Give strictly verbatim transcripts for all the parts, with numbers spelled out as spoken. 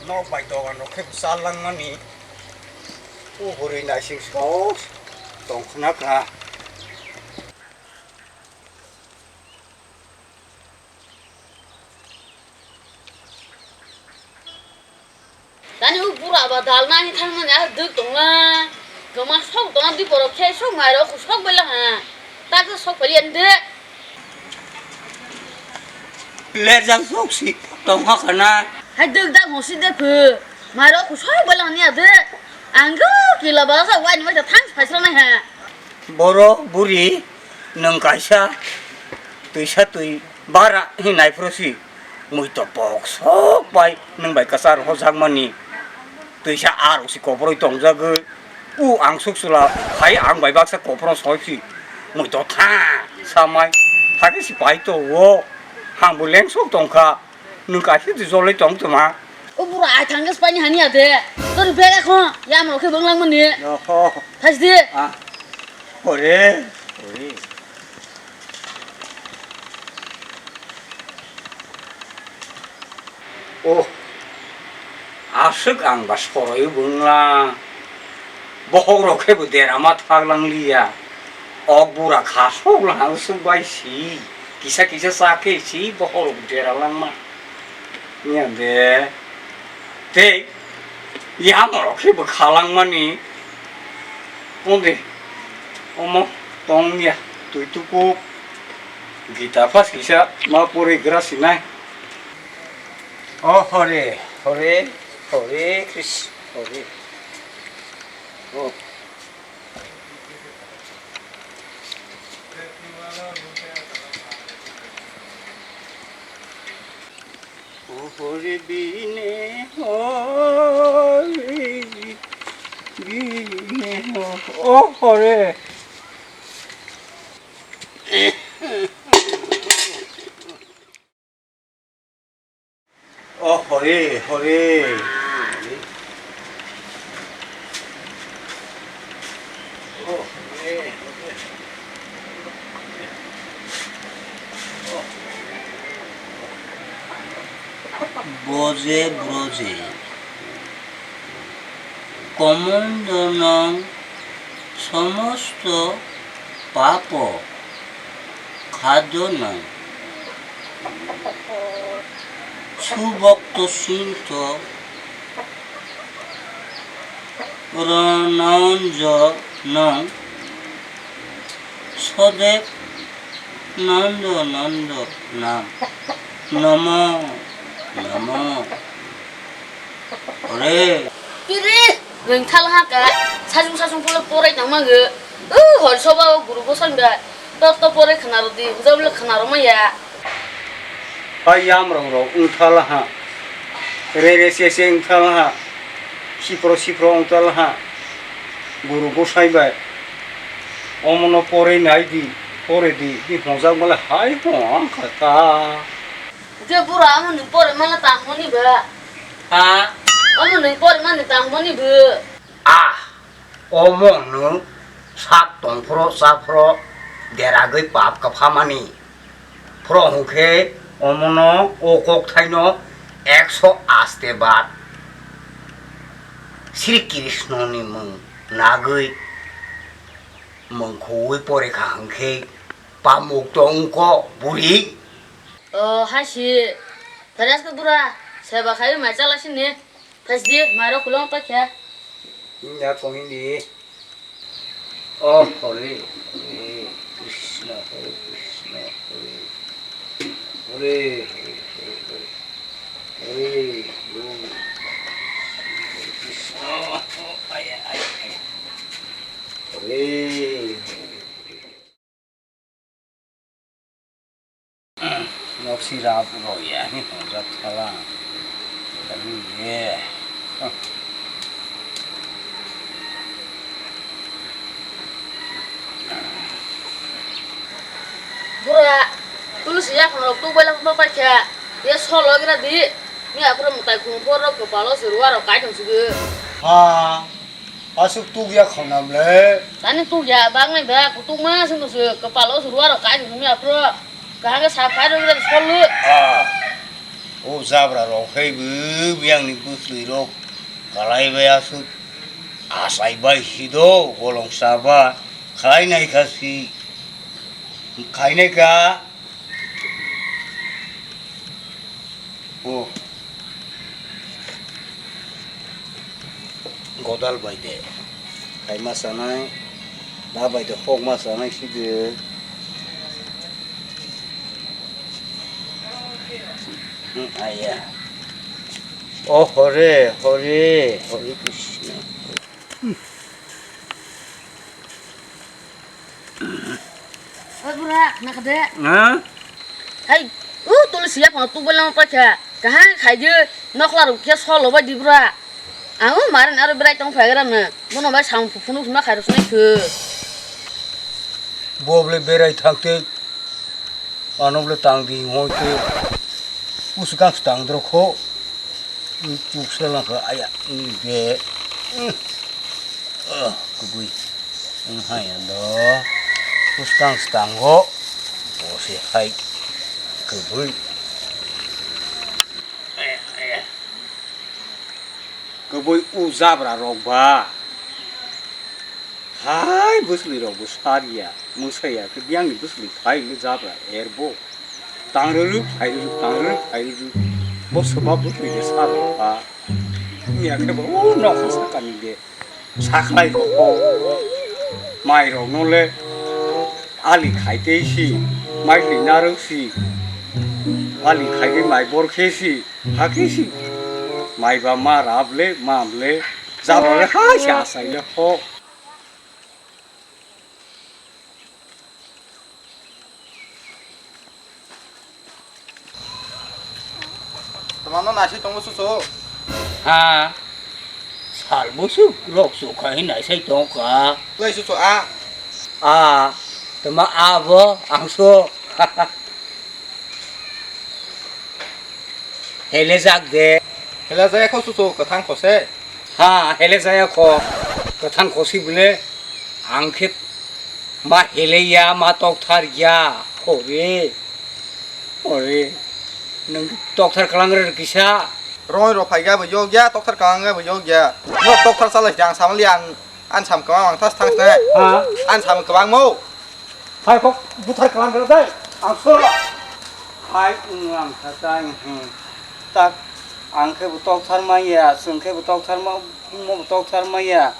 Nok bai dogan rok khe bwsa langmani. O bwrwi naising sok tong khna kha. Tani o bura ba dal nani thangmani a dwk tongla. Kwma sok tongla di borok khe sok mai rok sok bai la ha. Tak sok pali ande. Lerjak sok si tong ha khana. Hai dwk dak hosi de phu. Mai rok sok bai la ni ade. Ang go kila ba sa wai ni wai thang phai sra nai ha. Borok buri nwng kaisa twisa twi bara hinwi naiphuru si mui to pok sok bai nwng bai kwchar hojakmani twisa arok si koboroi tongjagwi u ang suk sula hai ang bai baksa kophoro soi si mui to tha samai hakhe si pai to o hang bo leng sok tongkha. Nwng kaisa di joloi tong tongma. O bura ai thangkhe spani hani ya de. Tor bega kho. Yam rok khe bwnglang mani. Oho. Thas di. Ah. Ore. Ore. Oh. Aswk ang ba soroi bwnglang. Bohok rok khe bo derama thak lang liya. Ok bura khasok lang swk bai si. Kisa kisa cha khe si bohok rok dera langma. Niya de. Tei yamorok khe bwkha langmani. Onde omo tong ya twi tukuk. Gita pas kisa ma pori gra sinai. O hore hore hore Krishna hore. O. O hore bine hore bine ho-, o hore. O hore, hore. O hore, hore. Boje broje. Komon donang somosto papo khado nang. Subokto sinto rononjo nang. Sodek nondo nondo nang. Nomo, nomo. Ore. Piri, nwng thal ha ka. Sajung sajung phulo porai tang mang ge. U, hor soba o guru bo song da. Tok tok porai khna ro di. Hujab le khna ro ma ya. Pai yam rong rong wng thal ha. Re re se se wng thal ha. Sipro sipro wng thal ha. Guru gosai bai. Omo no porai nai di. Porai di. Di hojak bole hai ho ang kha ta. Je bura amo nwng pore mala tangmani ba. Ha? Amo nwng pore mani tangmani ba. Ah, omo nwng sak tongphro chaphro deragwi pap kaphamani. Phro hwnkhe omono o kokthaino ekso aste bad Sri Krishna ni mung nagwi mung khuwi pore kha hwnkhe pamuk tongko buri. O, hai si. Thari aske bura, seba khai mai chala sini. Thas di, mai ro kulong ta kya? Inda ko hindi. Oh, Hare, Hare Krishna, Hare Krishna, Hare, Hare, Hare, Hare, Hare, Hare, Hare Krishna. Oh, ay, ay, ay. Hare, Hare. Noksi rap roya ni hojak thala. Kami ye. Bura, tulus ya khong rok tu bela pa pa kya. Ye solo gira di. Ni apro mutai khong por rok palo surwa rok kai thong sugu. Ha. Aswk tukya khonam le. Tani tukya, bangnai ba, kutukma sing se, kwpalo se ruwa rok kai thumya phro. Kaham khe sa phai rok rok solu. Ah. O jabra rok hai bo biyang ni bwsli rok kalai bai aswk achai bai si do bolong chaba khlai nai kha si khai nai kha. O godal bai de khai ma chanai da bai de hok ma chanai si de. Hmm, aya. O hore, hore, hore Krishna. Oi bura, nakade. Ha? Hai, u tulsi ya phano tubal lama paikha. Kahang khaidi nokla ruk khe solo bai di bura. Ang u marin aro berai tong phai gra na. Bono bai sam phunu phunu khai rok nai khe. Bo bole berai thang te. Ano bole tang di hoi te. Us kang tang dro kho. Chuk sela kho aya. Be. Ah, kubui. Hai ando. Us kang tang go. Bo se hai. Kubui. Aya, aya. Kwbui o jabra rok ba. Hai bwsli rok bo sariya, mwsaya khe biyang ni bwsli phai le jabra erbo. Tangrwrwk phairwrwk, tangrwrwk phairwrwk. Bo swma bwsli de sar rok ba. Wngya khe bo o nokha saka ni de. Sakhlai rok bo. Mai rok no le ali khai tei si, mai twi narwk si. Ali khai tei mai bor khe si. Hakhe si mai ba ma rap le, mam le, jabra le hai se asai le ho. Tama no nasi tongo susu. Ha. Sal busu rok su khai nai sai tong ka. Lai susu a. A. Tama a bo ang so. Hele jak de. Hele jaya kho susu kwthang kho se. Ha, hele jaya kho kwthang kho si bole. Ang khe ma hele ya, ma tokthar ya. Ore. Ore. Nwng tokthar kalang re kisa. Roi ro phai ga bo yok ya, tokthar kalang ga bo yok ya. No tokthar salai jang samali ang an sam kwbang ang tas thang se. Ha? An sam kwbang mo. Hai kok buthar kalang kara dai. Ang so. Hai ang kha tai. Hmm. Tak ang khe bu tok thar mai ya, sung khe bu tok thar ma, mo bu tok thar mai ya.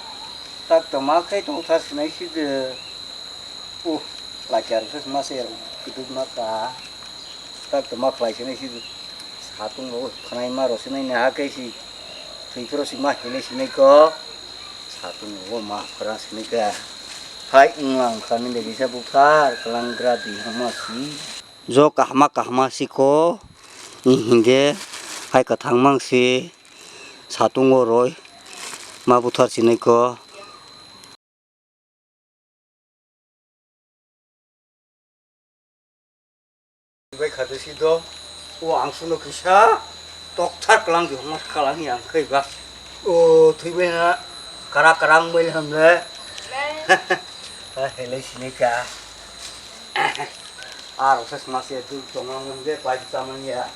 Tak to ma khe tok thar sinai si de. Uh, la char khe ma se kitu ma ka. Tak to ma khlai sinai si de. Satung rok phanai ma rw sinai ni ha khe si thwi phuru si ma hinwi sinai kho. Satung rok ma phara sinai kha. Hai wng lang kha nini kisa buthar kwlang gra di hama si. Jo kahma kahma si kho. Ni hingke hai kwthang mang si satung o roi ma buthar sinai kho. Bai kha de si do. O ang suno kisa tokthar kalang di hongma kalang yang khai ba. O thwi bai na kara karang bai ham le. Ha hele sini ka. Ar sa sma se tu tong ang de pai ta man ya.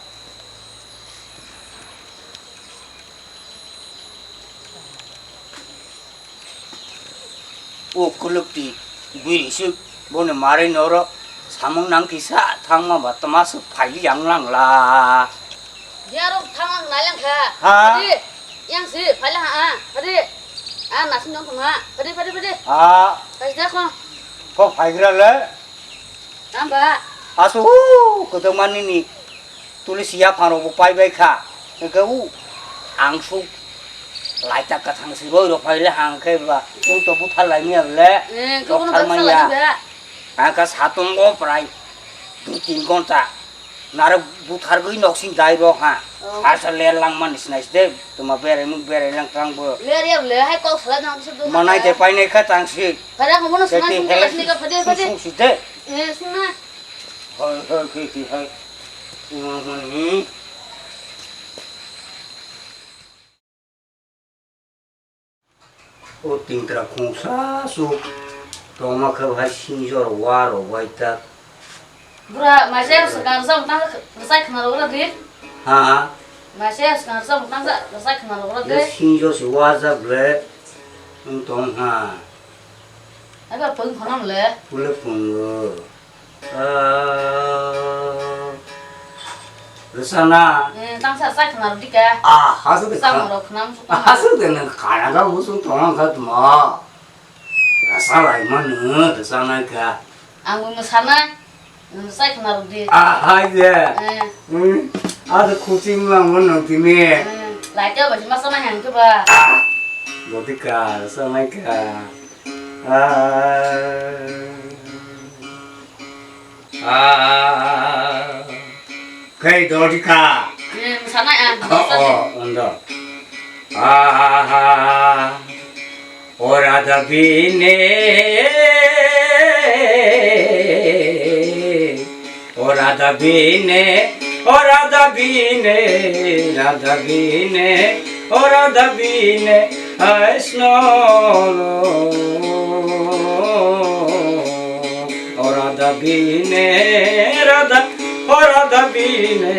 O kulukti bwrwi suk bono marwi noro samung nang kisa thangma ba twma suk phaili yang lang la. Diaro thangma nai lang kha. Ha? Hadi, yang si phaili ha, ha, hadi. Ah, nasing dong thang ha. Hadi, hadi, hadi. Ha? Kaisa kho. Kok phaigra le? Tamba. Asu, kwtwma nini tulisi yaphang rok bo pai bai kha. Hwnkhe u ang suk laita kwthang si roi rok phai le hang khe ba. Chwng to buthar lai manya le. Eh, khe bono buthar bai manya. Salai ba. Ang kha satung go prai dui tin ghonta. Narwk buthargwi noksing dai rok ha. Oh. Asa ler langmani sinai side, tuma berai mung berai lang tang bo. Ler ya le, hai kok salai nang side. Manai te painai kha tang si. Pada kamu nang sinai side, sini ka pada pada. Sung si de. Eh, sung na. Hai, hai, hai, hai, hai. Ngomani. O tintra khungsa suk tongma khe bahai sinjor wa rok bai tak. Bura, maisai rok swkang rwchapmung tang rwchai khna rwgra di. Ha? Masa ya sekarang sama tangsa, rasa kenal orang Ye deh. Sinjo si wajab le. Wng tong ha. Apa pun kono le? Pule pungo. Ah. Resana. Eh, tangsa sa kenal dika. Ah, hasu de. Sama rok kenal. Ah, hasu de nang kana ga busung tong ha tma. Rasa lai manu, rasa nai ka. Ang bo mwsana, nwng sai khna rwdi. Ah, hai de. Eh. Hmm. Ada kucing lang mo nang tini. Hmm. Lai ka ba, si masa nai hang ka ba. Ah. Bodi ka, rasa nai ka. Ah. Ah, kei dodi ka. Hmm, sana ya. Oh, oh, ondo. Ah, ora da bine, ora da bine, ora da bine, ra da bine. Ora da bine aisno. Ora da bine ra da, ora da bine,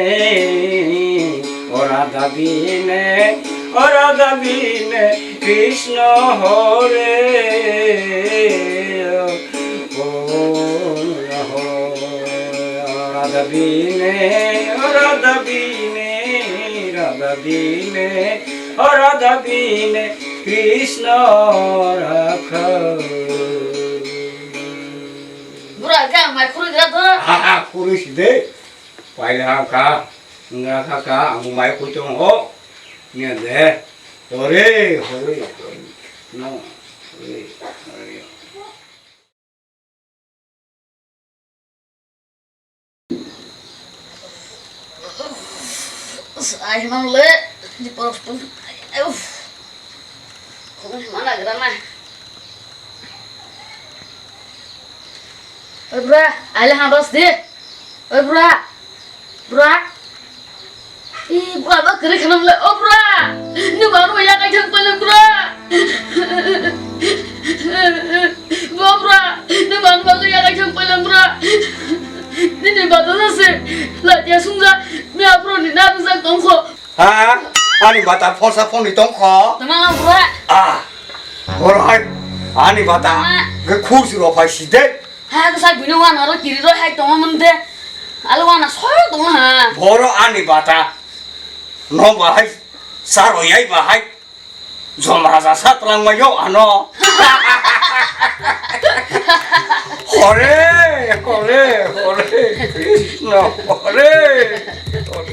ora da bine, ora da bine Krishna hore. Ora da bine, ora da bine, ra da bine, ora da bine, Krishna rakha. Bura, khe ang mai khurui gra do. Ha, ha, khurui si de. Paila ha ka, nga kha ka, ang mai khurui tong ho. Nya de. Hore, hore. No. Hore, hore. Ai, mang le, di porok pun. Ai, uf. Kung mana grana. Oi, bra, ai le hang ros di. Oi, bra. Bra. Ih, bura ba kwrwi khwnam le, o bura! Nini ba ano yak ai thang paileng bura! Bo bura! Nini ba ano ba yak ai thang paileng bura! Nini ba dada se, la dia sungja, mi apro ni na rwjak tongkho. Ha? Ani bata phorsa phorni tongkho? Tama la bura! Ah! Bura hai! Ani bata! Tama. Ge khusi ro phai si de! Ha, kwchak buino wana ro kiri ro hai tongo mwn de. Alo wana soi tongo ha. Boro ani bata. No bahai saro yai bahai. Jom raja sa tlang mayo ano. Hore, hore, hore, Krishna, hore, hore.